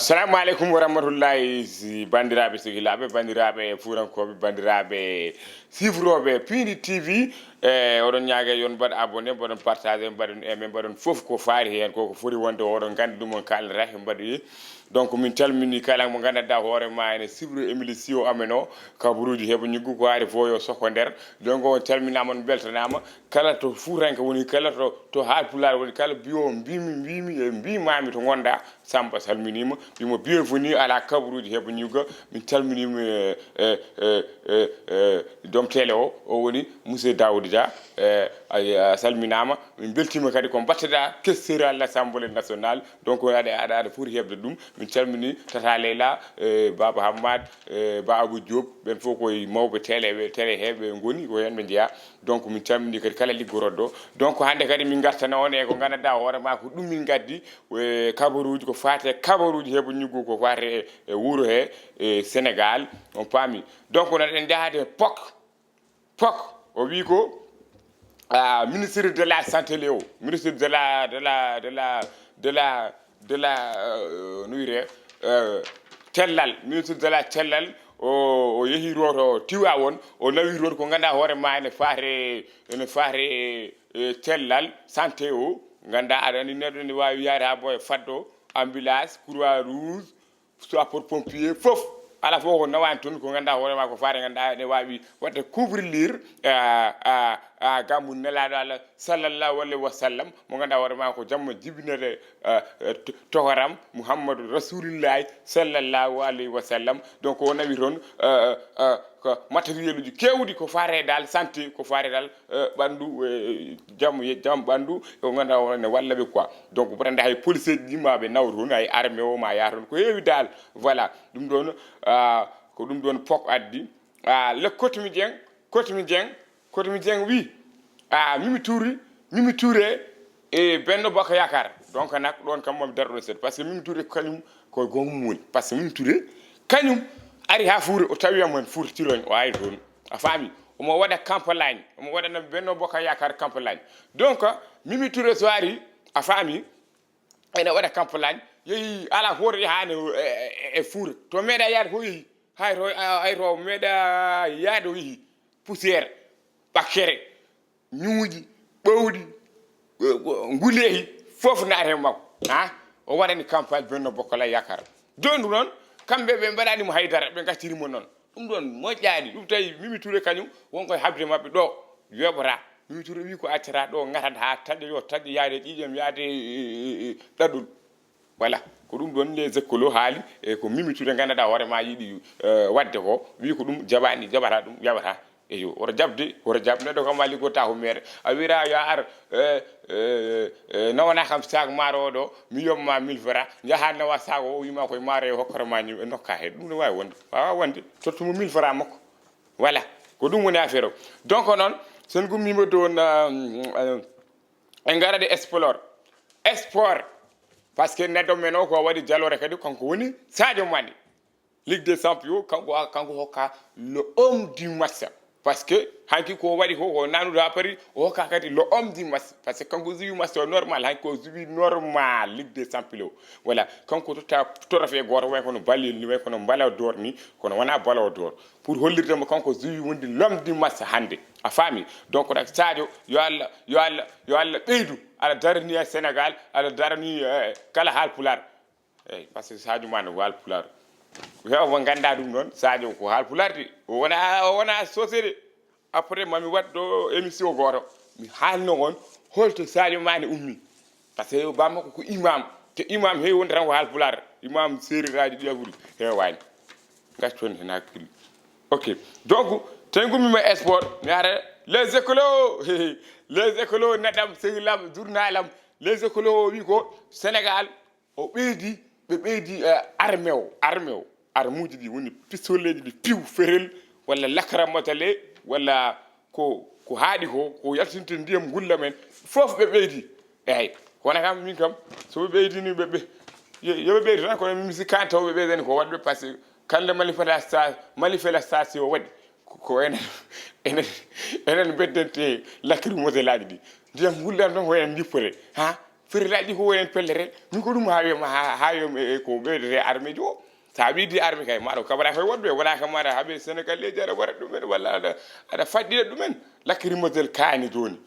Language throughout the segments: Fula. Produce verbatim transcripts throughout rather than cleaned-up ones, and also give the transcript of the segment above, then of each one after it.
Salamu aleykum wa rahmatullahi, si banndiraaɓe sehilaaɓe, banndiraaɓe fuurankooɓe, banndiraaɓe sifrooɓe Piindi T V. E oɗon ñaage yon mbaɗ abonné, mbaɗon partagé, mbaɗon aimé, mbaɗon fof ko faari heen ko, ko foti wonde oɗon nganndi ɗum, on kaalata he mbaɗoyi. Donc min calmini kala mo nganndanɗaa hoore ma ene sifro émission amen o, kabaruuji heɓo ñiggu ko ari fof yo soko nder. Donc on calminaama, on mbeltanaama. Kala to fuutanke woni, kala to, to haalpulaar woni, kala mbiyo mbimi, mbimi e mbimami to ngonɗa, Samba salminima, mbimo bienvenue ala kabaruuji heɓo ñigga. Min calminima e, e, e, e, e, joom télé o, o woni monsieur Daouda Dia. E, a, a salminama, min beltima kadi ko mbatteɗa questeur à l'Assemblée nationale. Donc aɗa, aɗa, aɗa foti heɓde ɗum. Min calmini Tata Leyla, e, Baba Hammad, e, Ba Abou Diop, ɓen fof koye mawɓe télé, ɓe télé he ɓe ngoni, ko heen ɓe njeya. Donc min calmini kadi kala liggorooɗo ɗo. Donc hannde kadi min ngartana on e ko nganndanɗaa hoore ma ko ɗum min ngaddi, e, kabaruuji, ko faati e kabaruuji heɓo ñiggu, ko faati e, e wuro he, e Sénégal, on paami. Donc noon eɗen njahade pok, pok, o wi ko, ah, ministre de la santé le o, ministre de la, de la, de la, de la, de la, euh, no wiyetee, euh, cellal, ministre de la cellal, o, o yehi ɗo to Tiwawon, o nawi toon ko nganndanɗaa hoore ma ene faati, ene faati e cellal santé o, nganndanɗaa aɗa anndi neɗɗo ene waawi yaade haa boya faddo, ambulance, croix rouge, sapeur pompier, fof. Ala fof ko nawani toon ko nganndanɗaa hoore ma ko faati, nganndanɗaa ene waawi waɗde couvrir, a, a, a, gammu Nelaaɗo Allah sallallahu alayhi wa sallam, mo nganndanɗaa hoore ma ko jamma jibinere, a, a, to-, tokoram Muhammadu Rasulillahi sallallahu alayhi wa sallam. Donc o nawi toon, a, a, a, ko matériel uji keewɗi ko faati e dal santé, ko faati e dal, eh, ɓanndu, eh, jam, jam ɓanndu, ko ngannduɗaa o ne walla ɓe quoi. Donc, potande hay police ji ma ɓe nawa toon, hay armée o ma yaha toon, ko heewi dal. Voilà, ɗum ɗoon, ah, ko ɗum ɗoon pok addi. Ah, le Kotmi Dieng, Kotmi Dieng, Kotmi Dieng wi, ah, Mimi Touré, Mimi Touré e Benno Bokk Yaakaar. Donc, nak ɗoon kam moom darɗo seeɗa, parce que Mimi Touré kañum ko goomu mum woni. Parce que Mimi Touré kañum ari haa Fuuta, o tawi am hen Fuuta Tiloñ, o ari toon. A faami? Omo waɗa campagne, omo waɗana Benno Bokk Yaakaar campagne. Donc, Mimi Touré so ari, a faami, ene waɗa campagne, yehi ala hoto yahaani e, e, e Fuuta. To meeɗa yaade ko yehi, hay to, hay to meeɗa yaade o yehi. Poussière, ɓakkere, ñuuƴi, ɓowɗi, eh, nguleehi, fof naati e makko. Ha? O waɗani campagne Benno Bokk Yaakaar. Jooni ɗum noon, kamɓe ɓe mbaɗani mo haydara, ɓe ngacciri mo noon. Ɗum ɗoon moƴƴaani. Ɗum tawi Mimi Touré kañum won koye haɓde maɓɓe ɗo, yoɓata. Mimi Touré wi ko accata ɗo, ngatat haa taƴa, yo taƴa yaade ƴiiƴam, yaade, e, e, e, ɗaɗol. Voilà. Ko ɗum ɗoon les écolos haali, e ko Mimi Touré nganndanɗaa hoore ma yiɗi, eh, waɗde ko, wi ko ɗum jaɓaani, jaɓata ɗum, jaɓata. Eyo, woto jaɓde, woto jaɓ. Neɗɗo kam a liggotaako meere. A wiyata yo a ar, eh, eh, eh, nawana kam sac maaro o ɗo, mi yoɓ ma mille francs, njaha nawa sac o, o wima koye maaro e hokkata ma ni, e nokka he. Ɗum ne waawi wonde. Waawa wonde. Tottu mo mille francs makko. Voilà. Ko ɗum woni affaire o. Donc noon, so en ngummiima ɗoon, eh, eh, en ngara de sport. Sport. Parce que neɗɗo men o ko waɗi jaloore kadi, kanko woni Sadio Mané. Ligue des Champions, kanko, kanko hokka le homme du match. Parce que hanki ko waɗi ko, ko nanude ha paari, o hokka kadi le homme du match. Parce que kanko joué match o normal, hanki ko joué normal Ligue des Champions o. Voilà, kanko totta trophée gooto, way kono Ballon, ni way kono Ballon d'Or ni, kono wona Ballon d'Or. Pour hollirde mo kanko joué wonde l'homme du match hannde. A faami? Donc, nak Sadio, yo Allah, yo Allah, yo Allah ɓeydu. Aɗa darani e Sénégal, aɗa darani, eh, kala haalpulaar. Eyyi, parce que Sadio Mané ko haalpulaar. Ko heewa mo nganndaa ɗum noon, Sadio ko haalpulaar de. O wona, o wona sose de. Après, mami waɗ ɗo émission gooto. Mi haalno on holto Sadio Mané ummi. Parce que bammakko ko imam. Te imam heewi wonde tan ko haalpulaar. Imam seereraaji ɗi afori heewaani. Ngaccu heen heen hakkille. Ok. Donc, tawi ngummima e sport, mi ara les écolos. Les écolos, neɗɗam, sehil am, journal am. Les écolos o wi ko Sénégal, o ɓeydi, ɓe ɓeydi, eh, armée o, armée o. Armuuji ɗi woni pistoleeji ɗi piw, ferel, walla lacrymogène, walla ko, ko haaɗi ko, ko yaltinte ndiyam ngulla men, fof ɓe ɓeydi. Eyyi, kono kam, min kam, so ɓe ɓeydini ɓe, ɓe, yo, yo ɓe ɓeydu tan, kono min mi sikkaani taw ɓe ɓeydani ko waɗɓe, parce que kala manifestation, manifestation o waɗi, ko, ko enen, enen, enen mbeddante lacrymogène aji ɗi. Ndiyam ngullam tan ko enen ndippore, ha? Ferilaji ko wonen pellere, min ko ɗum ha wiyama, ha, ha wiyama e ko ɓeydete armée ji o. Sa ɓeydi armée kay, maɗo kabara koye woɗɓe, wona kam aɗa haaɓe Sénégal leydi, aɗa waɗa ɗumen, walla aɗa, aɗa faɗɗina ɗumen. Lacrymogène kaani joni.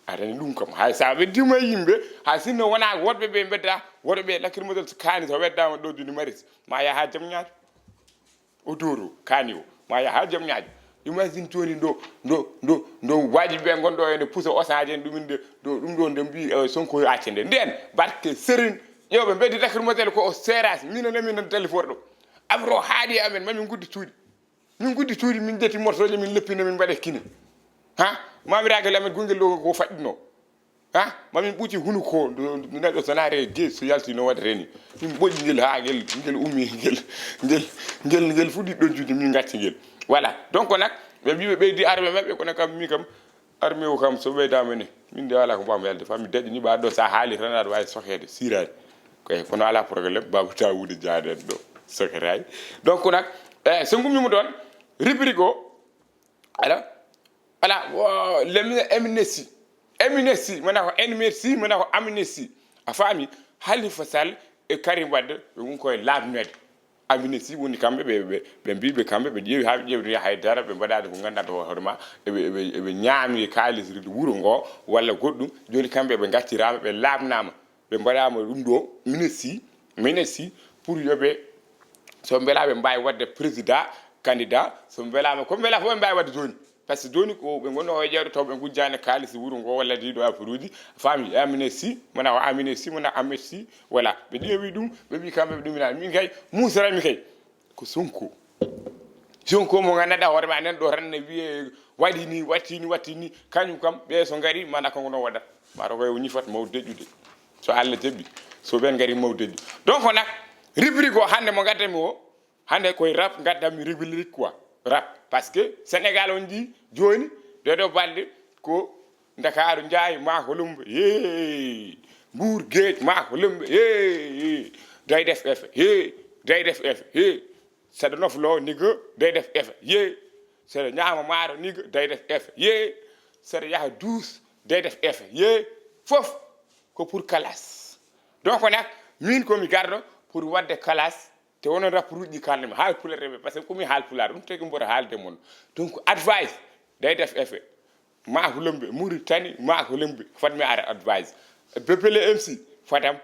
Aɗa andi ɗum kam, hay sa weddima e yimɓe, hay sinno wona woɗɓe ɓe mbedda, woɗɓe ɓe lacrymogène so kaani, so weddama ɗo joni maris, ma yaha ha jam ñaajo. O doro kaani o, ma yaha ha jam ñaajo. Imagine joni ndo, ndo, ndo, ndo waji ɓe gonɗo ene pusa osaji en ɗum inde, ɗo, ɗum ɗo nde mbi, eh, Sonko yo acce nde. Nden, barke Serigne, ƴewɓe mbeddi lacrymogène ko o serras, minen e minen daliforɗo. Afro haaɗi e amen, mamin guddi cuuɗi. Min guddi cuuɗi, min ƴetti morsoje, min leppino, min mbaɗe kini. Ha? Mamiragal amen gongel ɗo ko faɗɗino. Ha? Mamin ɓuuci hunuko, neɗɗo so naare gees so yalti no waɗata ni. Min ɓoƴi ngel ha ngel, ngel ummi, ngel, ngel, ngel, ngel fuɗɗi ɗon juuti, min gacci ngel. Voilà. Donc nak, ɓe mbi ɓe ɓeydi arɓe maɓɓe, kono kam mi kam, armée o kam so ɓeydama ne, min de ala ko mbawmi yalde. Fa mi daƴƴini ɓa ɗo, sa haali tan aɗa wawi sokede, sirani. Koy, kono ala problème, Baba Tawude Diané en ɗo, soketayi. Donc nak, eh, so gummima ɗon, rubrique o, ala, ala, wo, lemi, M N S C. M N S C, mana ko N M S C, mana ko amnesty. A faami, Khalifa Sall e Karim Wade, ɓe woni koye labnede. Amnesty woni kamɓe, ɓe, ɓe, ɓe mbi ɓe kamɓe, ɓe ƴeewi ha ɓe ƴeewi haydara, ɓe mbaɗani ko gandanɗa hoore ma, eɓe, eɓe, eɓe ñaami kaalis wuro ngo, walla goɗɗum. Joni kamɓe ɓe gaccirama, ɓe labnama, ɓe mbaɗama ɗum ɗo, amnesty, amnesty, pour yo ɓe, so mbela ɓe mbawi wadde président, candidat, so mbelama, ko mbela fof ɓe mbawi wadde joni. Par ce que joni ko ɓe gonno o ƴewde taw ɓe gujjani kaalis wuro ngo walla ɗiɗo affaire uji, faami, amnesty, mona o amnesty, mona amnesty, voilà. Ɓe ƴeewi ɗum, ɓe mbi kamɓe ɓe ɗuminani. Min kay, musarami kay, ko Sonko. Sonko mo gandanɗa hoore ma nan ɗo tan ne wiye waɗi ni, watti ni, watti ni, kañum kam ɓe so ngari mana kanko no waɗat. Mataw koye o ñifat mawɗo deƴƴude. So Allah jaɓi, so ɓen ngari mawɗo deƴƴu. Donc nak, rubrique o hande mo gaddami o, hande koye rap gaddami rubrique quoi. Rap. Parce que Sénégal on ndi joni, ɗeɗo balɗe ko Ndakaaru Njaay ma ko Lumbe, yee. Mbuur Geej ma ko Lumbe, yee. Day def effet, yee. Day def effet, yee. Saɗa noflo nigga, day def effet, yee. Saɗa ñaama maaro nigga, day def effet, yee. Saɗa yaha duus, day def effet, yee. Fof ko pour kalas. Donc nak, min komi garɗo pour wadde kalas. Te wonon rapport uji ɗi kalnimi, haal pulaar reɓe, parce que komi haal pulaar, ɗum tagi mboɗo haalde mon. Donc advice, day def effet. Ma ko Lumbe, Mauritanie, ma ko Lumbe, fat mi ara advice. Bebele M C, fatam,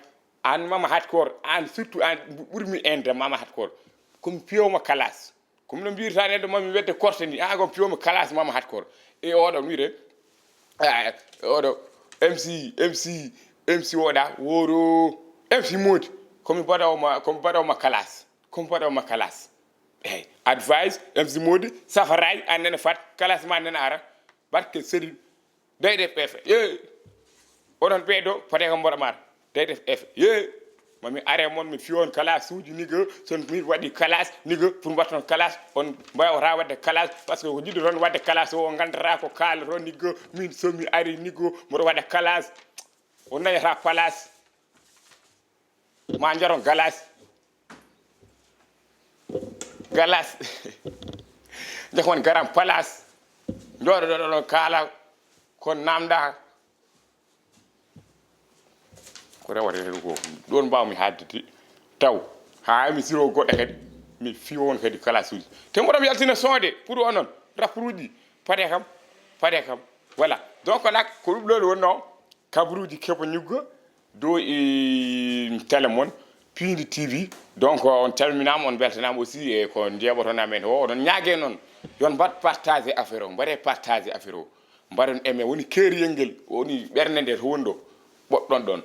an Mama Hatkor, an surtout an ɓurmi inde Mama Hatkor. Komi piyoma kalas. Komi no mbirta neɗɗo mami wedde korte ni, an ko piyoma kalas Mama Hatkor. E oɗo wiyde, eh, oɗo M C, M C, M C oɗa, woro M C Modi. Komi baɗawma, komi baɗawma kalas. Komi baɗawma kalas. Eyyi, advice, M C Modi, safaray, an nene fat, kalas ma nene ara. Barke Serigne, day def effet. Yee. Onon ɓeɗo, fate ko mboɗo mar. Day def effet. Yee. Mami are mon, mi fiyon kalas uji, nigga. Son mi waɗi kalas, nigga, pour mbaɗton kalas, on mbawata wadde kalas, parce que ko jiɗɗo toon wadde kalas o, on gandata ko kaalata, nigga. Min somi ari, nigga, mboɗo waɗa kalas. On dañata place. Ma jaron galas. Galas. Jahon garan place. Jooɗo ɗo ɗon kaala kon namda. Ko rewata hen ko ɗon mbawmi haaldude taw. Ha mi siro goɗɗo kadi. Mi fiyo on kadi kalas uji. Te mboɗo mi yaltina sonde pour onon. Rapport uji. Pade kam. Pade kam. Voilà. Donc nak ko ɗum ɗon wonno. Kabaruuji keɓa ñugga dow e télé mon, Piindi T V. Donc, on calminaama, on mbeltanaama aussi e ko njeeɓoton amen o. Oɗon ñaage noon, yon mbaɗ partage affaire o, mbaɗe partage affaire o. Mbaɗon aimé, woni keeriyel ngel, woni ɓernde nde to woni ɗo, ɓoɗɗon ɗon.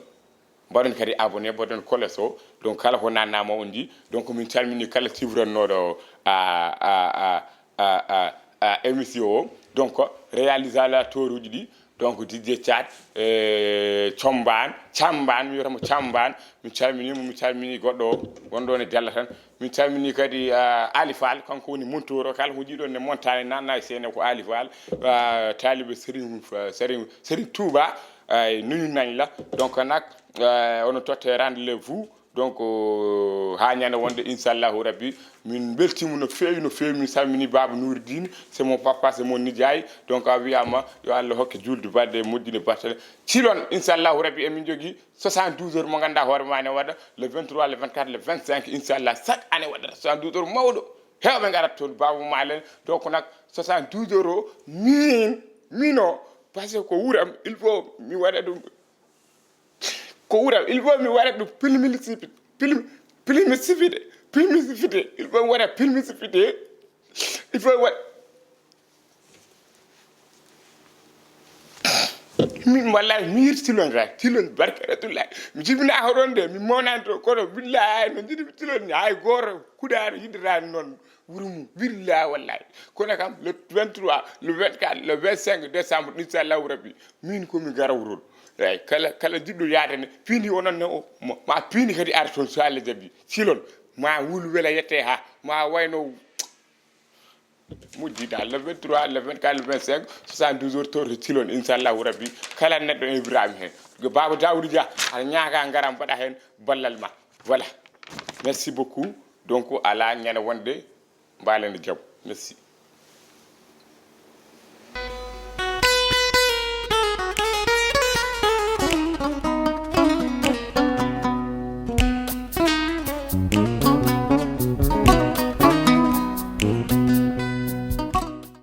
Mbaɗon kadi abonné, mbaɗon koles o. Donc, kala ko nannaama on nji. Donc, min calmini kala sifrannooɗo a, a, a, a, a, a, émission o. Donc, réalisateur uji ɗi, donc, D J Thiat, e, Combaan, Cambaan, mi wiyata mo Cambaan, mi calminii mo, mi calminii goɗɗo o, wonɗo ne Della tan. Min calminii kadi, a, Ali Fall, kanko woni monteur o, kala ko jiiɗon ne montagne, nanna e seene ko Ali Fall, a, taalibe Serigne, Serigne, Serigne Touba, ay, nuyu nañ la. Donc, nag, a, ono totte rendez-vous, Donc, euh, haa ñande wonde, inchallahu rabbi, min mbeltiima no feewi, no feewi. Min salmini Baaba Nuuridiin, c'est mon papa, c'est mon nijaay. Donc, a wiyaama yo Allah hokke juulde baɗde, moƴƴinde battane. Cilon, inchallahu rabbi, emin njogii soixante-douze heures mo ngannduɗaa hoore ma ne waɗa, le vingt-trois, le vingt-quatre, le vingt-cinq, inchallah, chaque année waɗata soixante-douze heures mawɗo. Heewɓe ngarat toon, Baaba Maal en. Donc, nak soixante-douze heures o, min, min o, parce que ko wuram, il faut mi waɗa ɗum. Ko wuram, il faut mi waɗa ɗum pilmisifide, pil-, pilmisifide, pilmisifide. Il faut mi waɗa pilmisifide. Il faut mi waɗa. Min, wallahi, mi yiɗi Tilon, ra Tilon, barke Rasulullah. Mi jibinaa hoɗon de, mi mawnani to, kono billahi, no jiɗi mi Tilon ni, hay gooto kuɗaano yiɗiraani noon wuro mum. Billahi, wallahi. Kono kam, le vingt-trois, le vingt-quatre, le vingt-cinq décembre, inchallahu rabbi, min ko mi gara wuron. Eyi, kala, kala jiɗɗo yaade ne, piindi onon ne o, ma, ma piindi kadi ara toon, so Allah jaɓi. Tilon, ma wul wela yette ha, ma wayno mujjida, le vingt-trois, le vingt-quatre, le vingt-cinq, soixante-douze heures, torre Tilon, inchallahu rabbi, kala neɗɗo Ibrahima hen. Ko Baaba Daouda Dia, aɗa ñaaga ngaram mbaɗa hen ballal ma. Voilà. Merci beaucoup. Donc, ala ñande wonde, mbaalen e jam. Merci.